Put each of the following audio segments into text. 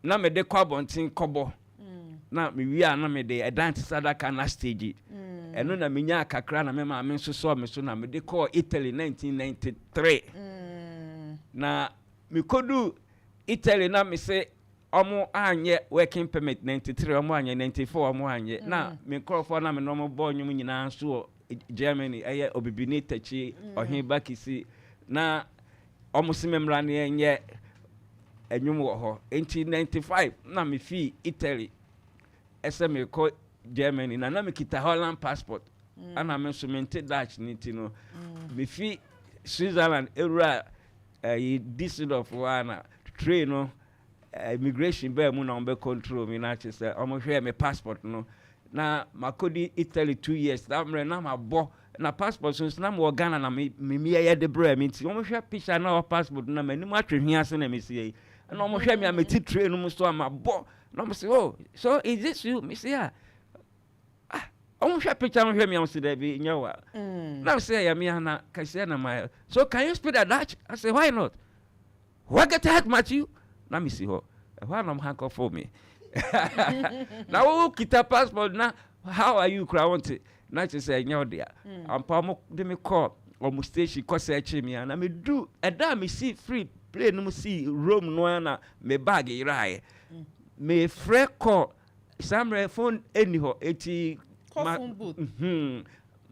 Na mede kɔ abɔnten kɔbɔ na mewie a, na mede ɛdan te sɛ adaka na stage ɛno na menya kakra na me maame nso sɔɔ me so na mede kɔɔ Italy 1993. Na mekɔdu Italy na mese ɔmo anyɛ working permit 93, ɔmo anyɛ 94, ɔmo anyɛ. Na me nkurɔfoɔ na me ne ɔmo bɔ nnwom nyinaa nso wɔ Germany, ɛyɛ Obibini Takyi, Ɔhen Bakisi, na ɔmo se me mmra ne yɛnyɛ ɛnwom wɔ hɔ. Nti 95 na mefii Italy ɛsɛ mekɔ Germany na mekita Holland passport ana me nso mente Dutch ne ti no, mefi Switzerland ewura ɛyi Düsseldorf hɔ a, na train no immigration bɛɛ mu na wɔn bɛ control mi, na kyerɛ sɛ wɔn hwɛ me passport no na makɔdi Italy 2 years na mmerɛ na mabɔ na passport so nso na mewɔ Ghana na me yɛ de brɛ mi. Nti wɔn hwɛ picture na ɔwɔ passport na m'anim atwe hwia na mesi yi, ɛna wɔn hwɛ mi a meti train no mu so a mabɔ na wɔn sɛ, "Oh, so is this you?" Me say, "Ah ah." Wɔn hwɛ picture no hwɛ mi a, wɔn sɛ, "Dɛbi, nyɛ wa." Na sɛ ɛyɛ mi ana kɛseɛ na ma yɛ, "So can you speak the Dutch?" I say, "Why not? What get heck Matthew?" Na mi si hɔ ɛhɔ anam handcuff mi na wo kita passport na how are you kura wɔn ti na kyerɛ sɛ ɛnyɛ ɔdea ampa. Ɔmo de mi kɔ ɔmo station kɔ sɛ ɛkyi mi a, na mi du ɛda a mi si free plane no mu si Rome no ara na me bag yeraayɛ. Me frɛ kɔ saa mmerɛ phone ɛni hɔ, eti Kɔ ma phone booth.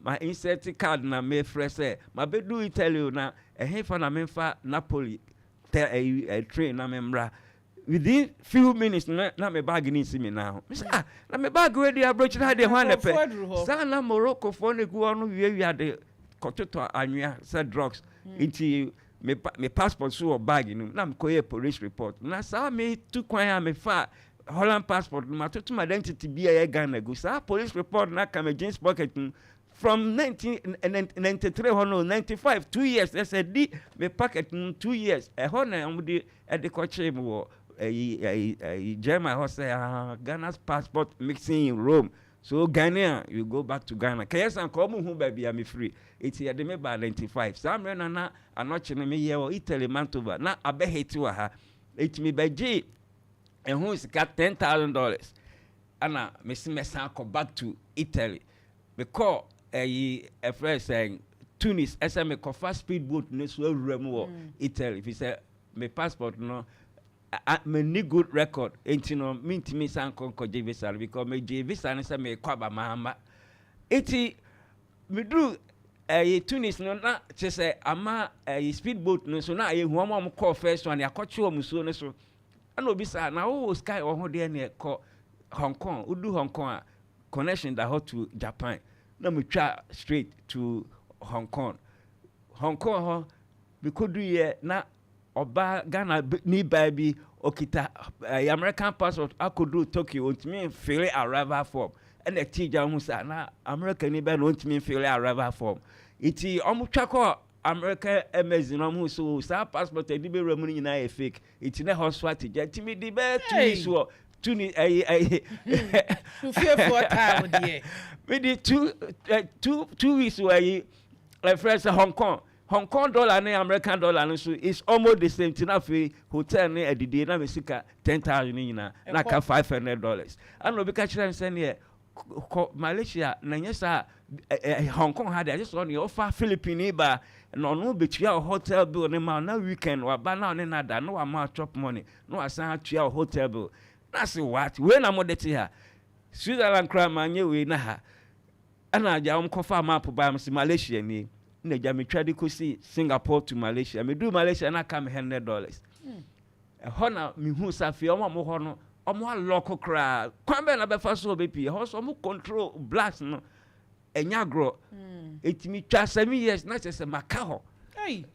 Ma insert card na me frɛ sɛ ma bɛdu Italy o, na ɛhe fa na memfa Napoli tɛ ɛyi ɛ train na memmra. Within few minutes na me bag ni nsi mi nan ho. Me sɛ, "Ah, na me bag wei di aburokyire ha deɛ, hɔ a na Nkurɔfoɔ aduru pɛ hɔ. Saa na Morocco foɔ no gu hɔ no wiawia de kɔtotɔ anwea sɛ drugs. Nti me passport so wɔ bag no mu na mekɔyɛ police report na saa me tu kwan a mefa Holland passport no, matoto my identity bi a ɛyɛ Ghana gu saa police report na ka me jeans pocket mu from 1993 hɔ no, 95, 2 years ɛsɛ di me pocket mu 2 years. Ɛhɔ na wɔn de ɛde kɔkyerɛ mu wɔ ɛyi German hɔ sɛ, "Ah, Ghana's passport missing in Rome, so Ghanaian, you go back to Ghana." Kɛyɛ san kɔ ɔmo hu baabi a mefiri. Eti yɛde me ba 95 saa mmerɛ na anɔkye no meyɛ wɔ Italy Mantova na abɛhete wɔ ha. Eti mi bɛgye ɛho sika $10,000 ɛna mesi mɛsan kɔ back to Italy. Mekɔ ɛyi ɛfrɛ sɛ Tunis ɛsɛ mekɔfa speed boat ne so awura mu wɔ Italy fi sɛ me passport no menni good record, enti no mentumi san kɔ nkɔgye visa no because megye visa no sɛ mekɔ aba maama. Eti meduru ɛyɛ Tunis no na kyerɛ sɛ ama ɛyɛ speed boat no so na ayɛ hu wɔn a wɔn kɔɔ first one akɔkye wɔn nsuo no so. Ɛna obi saa na wowɔ sky wɔ ho deɛ ne kɔ Hong Kong. Wodu Hong Kong a, connection da hɔ to Japan na metwa straight to Hong Kong. Hong Kong hɔ mekɔdu yɛ na ɔbaa Ghana ni baa bi okita ɛyɛ American passport akɔdu Tokyo, ontumi nfill arrival form. Ɛna ɛti gya ho sa na America ni bɛɛ na ontumi nfill arrival form. Nti ɔmo twa kɔ American embassy na ɔmo so saa passport a ɛde bɛwura mu no nyinaa yɛ fake. Nti na ɛhɔ so ate gya. Nti mi di bɛɛ 2 weeks wɔ Tuni ɛyi Fufiefoɔ taa wo deɛ. Mi di two ɛ two two weeks wɔ ɛyi ɛfrɛ sɛ Hong Kong. Hong Kong dollar ne American dollar no so is almost the same. Ti na afei hotel ne adidie na me sika 10,000 ne nyinaa na aka $500. Ɛna obi ka kyerɛ me sɛ neɛ kɔ Malaysia na nyɛ saa ɛ ɛ Hong Kong ha de agye sɛ ɔneɛ ɔfa Philippine ba na ɔno bɛtua wɔ hotel bill ne ma na weekend waba na ɔne nada na wama chop money na wasan atua wɔ hotel bill. Na se what, wei na mo de te ha Switzerland koraa ma nyɛ wei na ha. Ɛna agya wɔn kɔfa map ba m sɛ Malaysia nie na agya metwa de kɔsi Singapore to Malaysia. Meduru Malaysia na aka me $100. Ɛhɔ na mehu sɛ afei ɔmo a mo hɔ no ɔmo alock koraa. Kwan bɛn na bɛfa so ɔbɛpie ɛhɔ so? Ɔmo control blacks no ɛnya agorɔ. Etimi twa 7 years na kyerɛ sɛ maka hɔ.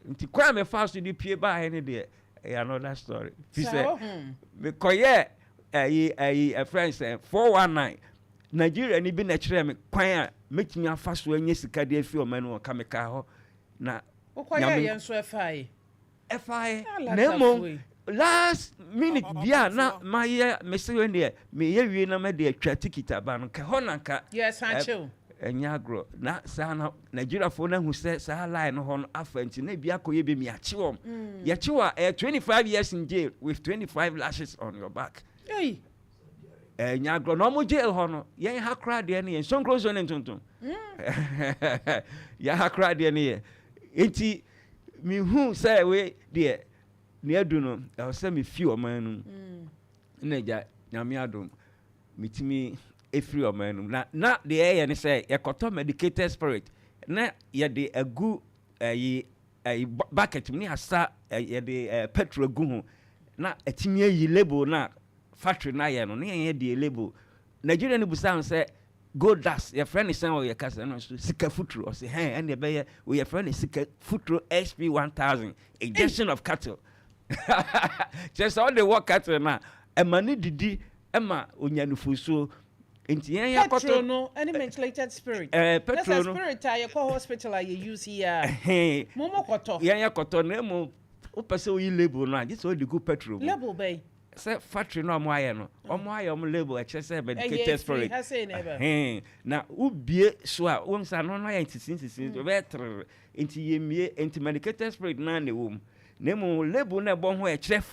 Nti kwan a mefa so de pie baayɛ ne deɛ, ɛyɛ another story fi sɛ mekɔyɛ ɛyi ɛfrɛ sɛ 419 Nigeria ni bi na ɛkyerɛ me kwan a mɛtumi afa so anya sika de afi ɔman no wɔ ka meka hɔ na wokɔyɛ yɛn nso ɛfae. Ɛfae na mmom last minute bi a na mayɛ mese wei deɛ meyɛ wie na mɛde atwa ticket aba no, nka hɔ na nka yɛ san kyew. Ɛnyɛ agorɔ. Na saa na Nigeriafoɔ no ahu sɛ saa line no hɔ no afa, nti na ebi akɔyɛ bi mi akye wɔn. Yɛkye wɔ a, ɛyɛ 25 years in jail with 25 lashes on your back. Hey. Ɛnyɛ agorɔ. Na ɔmo jail hɔ no, yɛn ha koraa deɛ no yɛ nsonkronso ne ntontom. Yɛn ha koraa deɛ no yɛ. Nti mihu sɛ wei deɛ, nea adu no, ɛwɔ sɛ mefi ɔman no mu. Na agya, Nyame adom, metumi efiri ɔman no mu. Na deɛ ɛyɛ ne sɛ yɛkɔtɔ medicated spirit na yɛde agu ɛyi bucket mu ne asa yɛde petrol agu ho na ɛtumi ayi label na factory na ayɛ no ne yɛn yɛ deɛ label. Nigeria no busa sɛ gold dust, yɛfrɛ ne sɛn wɔ yɛ kasa no so? Sika futuro. Ɔsɛ hɛn ɛna ɛbɛyɛ wɔ yɛfrɛ ne sika futuro SP 1000 injection of cattle. Kyerɛ sɛ ɔde wɔ cattle no a, ɛma ne didi, ɛma onya nufusuo. Nti yɛn yɛ petrol no ɛne methylated spirit. Petrol no. Spirit a yɛkɔ hospital a yɛ use yi a, mo mo kɔtɔ. Yɛn yɛ kɔtɔ, na emu wopɛ sɛ oyi label no a, gye sɛ ɔde gu petrol mu. Label bɛyi? Sɛ factory no a ɔmo ayɛ no, ɔmo ayɛ ɔmo label ɛkyerɛ sɛ medicated spirit. Na wobie so a, wɔn sɛ ano no ayɛ nsisi nsisi, ɔbɛyɛ tere, nti yɛmie. Nti medicated spirit naa na ɛwɔ mu, na emu label na ɛbɔ ho ɛkyerɛ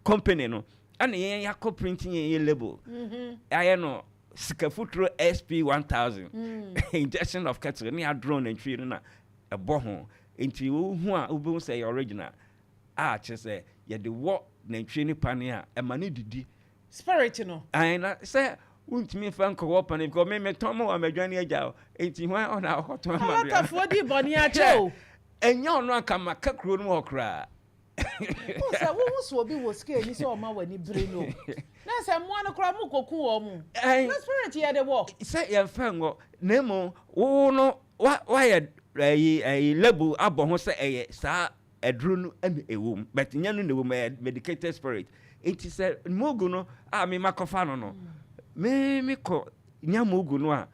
company no, ɛna yɛn yakɔ printing yɛn yɛ label ayɛ no sika futuro SP 1000 injection of cattle ne adrɔ nantwie no na ɛbɔ ho. Nti wohu a, wobɛhu sɛ ɛyɛ original a, kyerɛ sɛ yɛde wɔ nantwie ne pane a, ɛma ne didi. Spirit no. Ayi, na sɛ wontumi nfa nkɔwɔ pane because me metɔn mo wɔ amadwane agya o, nti hwan ɔna ɔkɔtɔn ama? Alatafoɔ di bɔnne akyɛ o. Ɛnyɛ ɔno anka maka kuro no mu hɔ koraa. Wo sɛ wohu sɛ obi wɔ sika ani sɛ ɔma w'ani bere no, na sɛ mmoa no koraa mo kɔku wɔ mu na spirit yɛ de wɔ. Sɛ yɛmfa ngɔ, na mmom wo no wayɛ ɛyi label abɔ ho sɛ ɛyɛ saa aduro no ɛna ɛwɔ mu, but nyɛ no na ɛwɔ mu, ɛyɛ medicated spirit. Nti sɛ mugu no a mema kɔfa no, me kɔ nya mugu no a,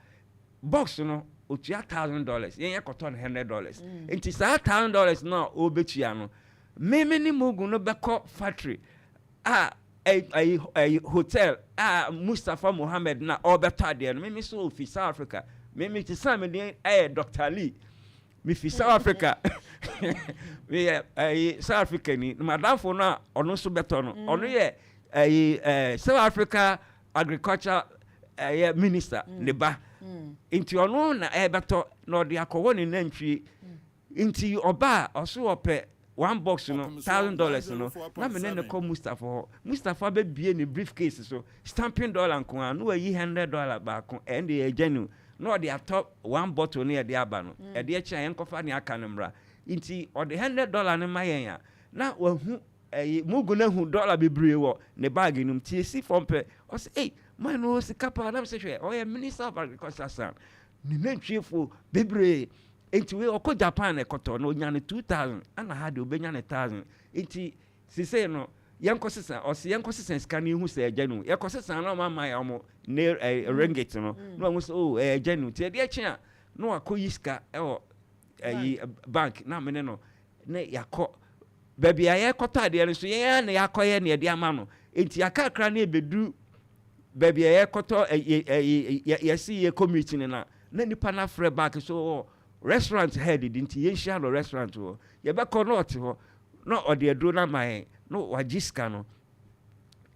box no otua $1,000, yɛn yɛ kɔtɔ no $100. Nti saa $1,000 no a ɔbɛtua no, me ne mugu no bɛkɔ factory a ɛyi hotel a Mustapha Mohammed na ɔbɛtɔ adeɛ no. Me so ofi South Africa. Me ti san me den ɛyɛ Dr Lee, mefi South Africa, meyɛ ɛyi South Africa ni. Madamfo no a ɔno nso bɛtɔ no, ɔno yɛ ɛyi South Africa agriculture ɛyɛ minister ne ba, nti ɔno na ɛbɛtɔ na ɔde akɔwɔ ne nantwie. Nti ɔba a, ɔso ɔpɛ one box no $1,000 no, na me ne ne kɔ Mustapha hɔ. Mustapha bɛbie ne briefcase so, stamping dollar nko a, na wayi $100 baako, ɛn de yɛ genuine, na ɔde atɔ one bottle ne yɛde aba no. Ɛde akyi a, yɛnkɔfa ne aka no mmra. Nti ɔde $100 no ma yɛn a, na wahu ɛyi mugu no ahu dollar bebree wɔ ne bag no mu. Tie, si fam pɛ, ɔsɛ, "Ei, man no sika paa." Nam sɛ, hwɛ, ɔyɛ minister of agriculture san ne nantwiefo bebree. Nti wei ɔkɔ Japan na ɛkɔtɔ no, onya no 2,000, ɛna ha de obenya ne 1,000. Nti sisei no, yɛnkɔ sesa. Ɔsi yɛnkɔ sesa sika no, ihu sɛ ɛgya no. Yɛkɔ sesa na ɔmo ama yɛ ɔmo ne ringgit no, na ɔmo sɛ, "Oh, ɛyɛ gya no." Nti ɛdeɛ kye a, na wakɔ yi sika ɛwɔ ɛyi bank, na mene no ne yakɔ baabi a yɛkɔtɔ adeɛ no so. Yɛn ara na yɛakɔyɛ ne yɛde ama no. Nti akakra ne ebedu baabi a yɛkɔtɔ ɛyi ɛyi yɛsi yɛ kɔ meeting na nipa na frɛ bank so wɔ restaurant ha didi, nti yɛnhyia no restaurant hɔ. Yɛbɛkɔ na ɔte hɔ na ɔde aduro no ama yɛn, na wagye sika no,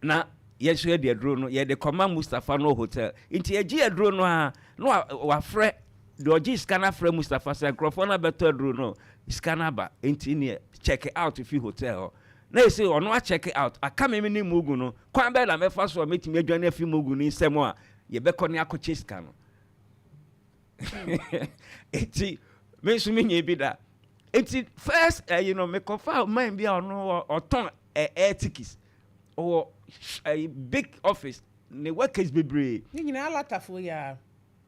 na yɛn nso yɛde aduro no yɛde kɔma Mustapha no hotel. Nti yɛgye aduro no a, na wafrɛ deɛ ɔgye sika no, afrɛ Mustapha sɛ nkurɔfoɔ no abɛtɔ aduro no, sika no aba, nti neɛ check out fi hotel hɔ. Na yɛsɛ ɔno acheck out, aka me ne mugu no. Kwan bɛɛ na mɛfa so a mɛtumi adwane afi mugu no nsɛm a yɛbɛkɔ ne akɔkyɛ sika no? Eti me nso menyɛ bi da. Eti first ɛyi no, mekɔfa man bi a ɔno ɔtɔn air tickets, ɔwɔ ɛyi big office ne workers bebree. Ne nyinaa alatafoɔ yi a.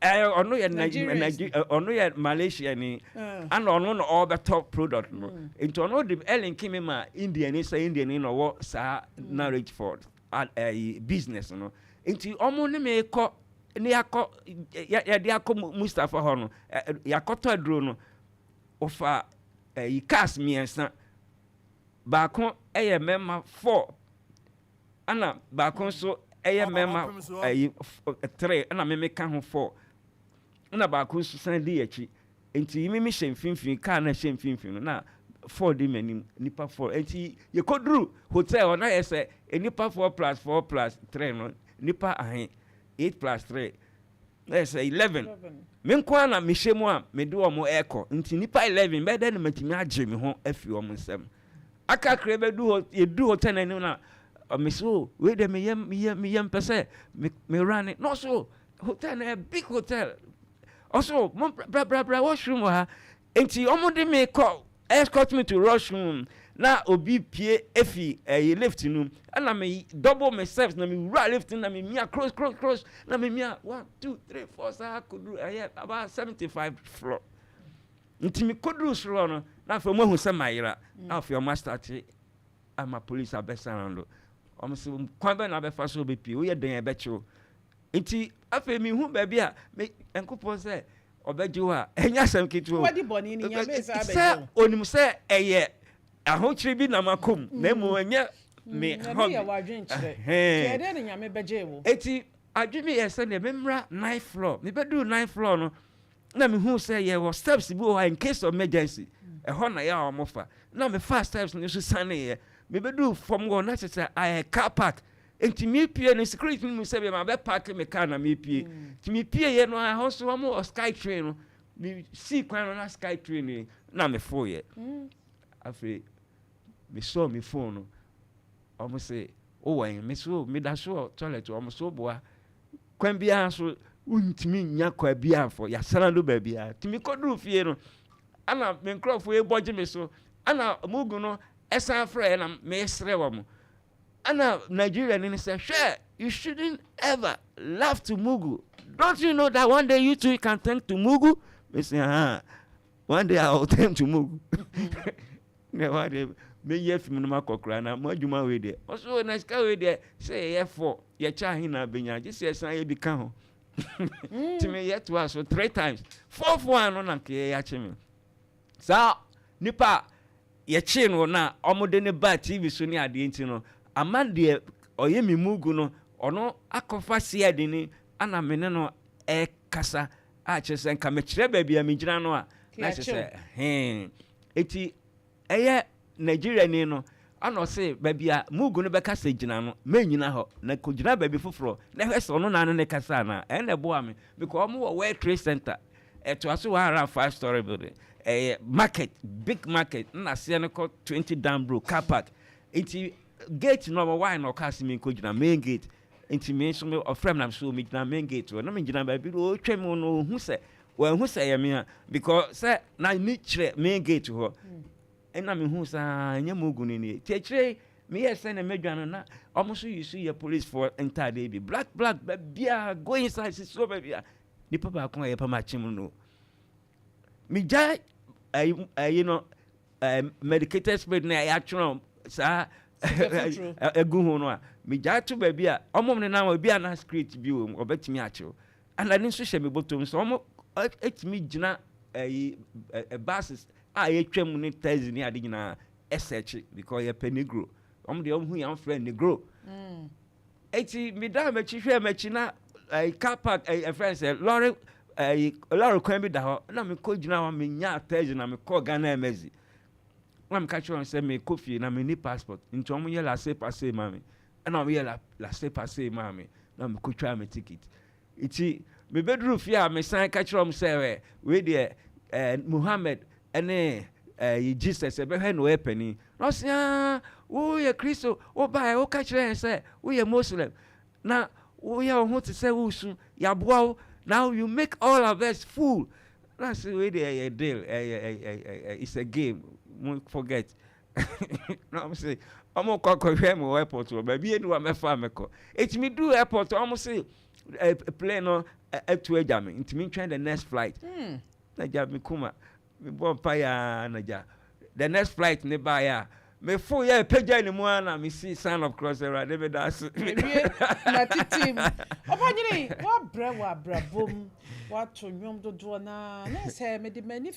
Ɔno yɛ Nigeria, ɔno yɛ Malaysia ni, ana ɔno na ɔbɛtɔ product no. Nti ɔno de ɛlink mi ma India ni, sɛ India ni na ɔwɔ saa knowledge for ɛyi business no. Nti ɔmo ne mi kɔ ne yakɔ, yɛde akɔ Mustapha hɔ no, yakɔtɔ aduro no. Ɔfa ɛyi cars mmiɛnsa, baako ɛyɛ mmarima four, ɛna baako nso ɛyɛ mmarima ɛyi three, ɛna mímí ka ho four. Ɛna baako nso san di akyi, nti mi hyɛ mfimfini. Kaa na hyɛ mfimfini no na four di m'anim, nipa four. Nti yɛkɔduru hotel hɔ na yɛ sɛ nipa four plus four plus three no, nipa ahe? Eight plus three na yɛ sɛ 11. Me nko ara na mehyɛ mu a mede wɔn ɛrekɔ, nti nipa 11 bɛyɛ dɛ na matumi agye me ho afiri wɔn nsam. Aka kakra bɛdu hɔ, yɛdu hotel n'anim na ɔmɛ so wei deɛ meyɛ mpɛ sɛ me run na ɔso hotel na yɛ big hotel. Ɔso mo bra bra bra, washroom wɔ ha. Nti wɔn de me kɔ, escort me to washroom, na obi pie efi ɛyɛ lift no, ɛna me double me steps na me wura lift no na me mia close, close, close, na me mia one, two, three, four saa koduru ɛyɛ about 75 floor. Nti me koduru soro no na afei wɔn ahu sɛ ma yera, na afei wɔn astart ama police abɛsan do. Wɔn sɛ kwan bɛ na abɛfa so bɛpie, woyɛ den ɛbɛkyew. Nti afei mi hu baabi a me nkopɔn sɛ ɔbɛgye hɔ a, ɛnyɛ asɛm ketewa o. Wadi bɔne ni, Nyame nsa abɛgye sɛ wo. Onim sɛ ɛyɛ ahokyere bi nam akɔm na emu ɛnyɛ me. Ɛno yɛ w'adwenkyerɛ. Ɛhɛn. Nti ɛdɛn ne Nyame bɛgye wo? Eti adwene yɛ sɛ deɛ memmra ninth floor. Mebɛduru ninth floor no na mehu sɛ yɛwɔ steps bi wɔ hɔ a in case of emergency ɛhɔ na yɛ a wɔn fa, na mefa steps no so saneeɛ. Mebɛduru fam hɔ na kyerɛ sɛ ayɛ car park, nti mepie no, security no mu sɛ bɛma bɛ park me car na mepie. Nti mepie yɛ no, ɛhɔ so wɔn wɔ sky train no. Me sii kwan no na sky train no na mefoyɛ. Afei mesɔɔ me phone no, ɔmo sɛ wowɔ yɛn, me so meda so wɔ toilet. Ɔmo so boa kwan biara so, wontumi nya kwan biara fɔ yasana do baabiara. Nti mekɔduru fie no, ana me nkurɔfoɔ yi bɔgye me so, ana mugu no ɛsan frɛ na mesrɛ wɔ mo. Ana Nigeria ni sɛ, "Hwɛ, you shouldn't ever laugh to mugu. Don't you know that one day you too can turn to mugu?" Me say, "Ah, one day I will turn to mugu." Ne wa de meyɛ fim no ma kɔkora na mo adwuma wei deɛ, ɔso na sika wei deɛ sɛ yɛyɛ fɔ yɛkyɛ ahe na abɛnya, gye sɛ yɛsan yɛ bi ka ho. Nti meyɛ toa so three times. Fourth one no na nka yɛyɛ akye me. Saa nipa a yɛkyee no na ɔmode ne ba TV so ne adeɛ, nti no ama deɛ ɔyɛ me mugu no, ɔno akɔfa CID ni, ana me ne no ɛkasa a kyerɛ sɛ nka mekyerɛ baabi a megyina no a na kyerɛ sɛ hɛn. Eti ɛyɛ Nigeria ni no, ana ɔse baabi a mugu no bɛka sɛ gyina no, mɛnyina hɔ na kɔgyina baabi foforɔ na ɛhwɛ sɛ ɔno naano ne kasa anaa. Ɛna ɛboa me because ɔmo wɔ World Trade Center ɛtoa so, 105 story building, ɛyɛ market, big market, nna aseɛ no kɔ 20 down bro car park. Nti gate no ɔwɔ wine na ɔka ase mi nkɔ gyina main gate. Nti me nso me ɔfrɛ me nam so me gyina main gate hɔ na me gyina baabi na ɔretwa mu no, ohu sɛ wɔn sɛ ɛyɛ me a, because sɛ na ni kyerɛ main gate hɔ, ɛna me hu saa ɛnyɛ mu ogu no nie. Nti akyire meyɛ sɛ na mɛdwa no na ɔmo nso yi so yɛ police foɔ ntaadeɛ bi, black black, baabia go inside sisi hɔ baabia nipa baako a yɛpam akyem no, megya ɛyi ɛyi no medicated spirit na yɛatwerɛ saa ɛgu ho no a, megya to baabi a ɔmo ne nam ebi a na spirit bi wɔ mu ɔbɛtumi akyew, ɛna ne nso hyɛ me bɔtɔm sɛ ɔmo ɛtumi gyina ɛyi ɛ buses a yɛtwa mu ne taxi ne ade nyinaa ɛsɛ akyi because yɛpɛ negro. Ɔmo deɛ ɔmo hu yɛn frɛ negro. Eti meda m'akyi hwɛ m'akyi na ɛyi car park ɛyi ɛfrɛ sɛ lɔre ɛyi lɔre kwan bi da hɔ, na mekɔ gyina hɔ, menya taxi na mekɔ Ghana Embassy na meka kyerɛ wɔn sɛ mekɔ fie na menni passport, nti wɔn yɛ laissez-passer ma me. Ɛna wɔn yɛ laissez-passer ma me na mekɔ twa me ticket. Nti mebɛduru fie a, mesan ka kyerɛ wɔn sɛ ɛ wei deɛ Muhammed ɛne Jesus ɛbɛhwɛ na ɔyɛ panin na ɔsi aa, woyɛ Kristo, wobaeɛ woka kyerɛ yɛn sɛ woyɛ Muslim na woyɛ wo ho te sɛ wosu yaboa wo. Now you make all of us fool. Na sɛ wei deɛ ɛyɛ deal, ɛyɛ ɛyɛ ɛyɛ it's a game, mo forget. Na ɔmo sɛ ɔmo kɔ kɔhwɛ mo wɔ airport wɔ baabi enu a mɛfa mɛkɔ. Eti mi du airport, ɔmo sɛ plane no ɛtu agya mi, nti mi ntwɛn the next flight. Na gya mi kuma mi bɔ mpa yaa na gya the next flight ne ba yɛ a, mefo yɛ pagya ne mu a na mesi sign of cross, Awurade meda ase. Ewie na titi mu, ɔpanyini wabrɛ wɔ abrabɔ mu, wato nnwom dodoɔ naa na sɛ mede m'ani